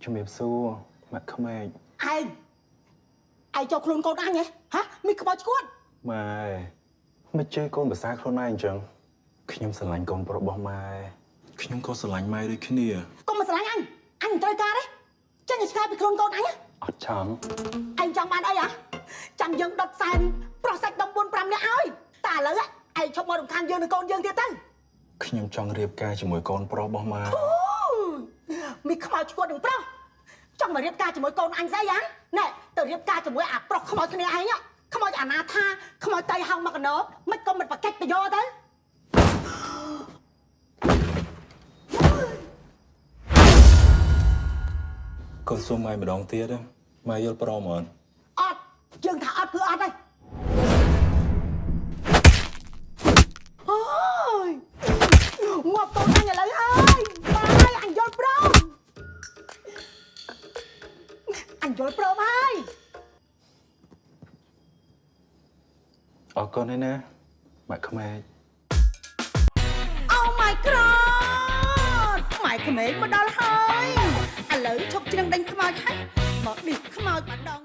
ជំរាបសួរម៉ាក់ក្មេក ឯងឯងចូលខ្លួនកូនអញហ៎ហ៎មានខ្មោចឈួត ម៉ែមិនជឿកូនភាសាខ្លួនឯងអញ្ចឹងខ្ញុំស្រឡាញ់កូនប្រុសរបស់ម៉ែខ្ញុំក៏ស្រឡាញ់ម៉ែដូចគ្នា កុំមកស្រឡាញ់អញអញមិនត្រូវការទេចេញឲ្យឆ្ងាយពីខ្លួនកូនអញណា អត់ឆំ ឯងចង់បានអីហ៎ចាំយើងដុតសែនប្រោះសាច់ដុំ4 5នាក់ឲ្យតែឥឡូវឯងឈប់មករំខានយើងនឹងកូនយើងទៀតទៅ ខ្ញុំចង់រៀបការជាមួយកូនប្រុសរបស់ម៉ែ អូមានខ្មោចឈួតនឹងប្រុសចង់មករៀបការជាមួយកូនអញស្អីហ៎ណែទៅរៀបការជាមួយអាប្រុសខ្មោចគ្នាឯងហ៎ខ្មោចអាណាថាខ្មោចតៃហោងមកកណោមិនក៏មិនប្រកិច្ចប្រយោទៅ កូនសួរម៉ែម្ដងទៀតណាម៉ែយល់ព្រមអត់ អត់យើងថាអត់គឺអត់ហើយអូយងាប់កូនអញឥឡូវហើយបាយអញយល់ព្រមអញយល់ព្រមហើយ អរគុណហើយណាម៉ាក់ក្មេក អូ my god ម៉ែក្មេងមកដល់ហើយឥឡូវឈប់ច្រឹងដេញខ្មោចហើយមកនេះខ្មោចម្ដង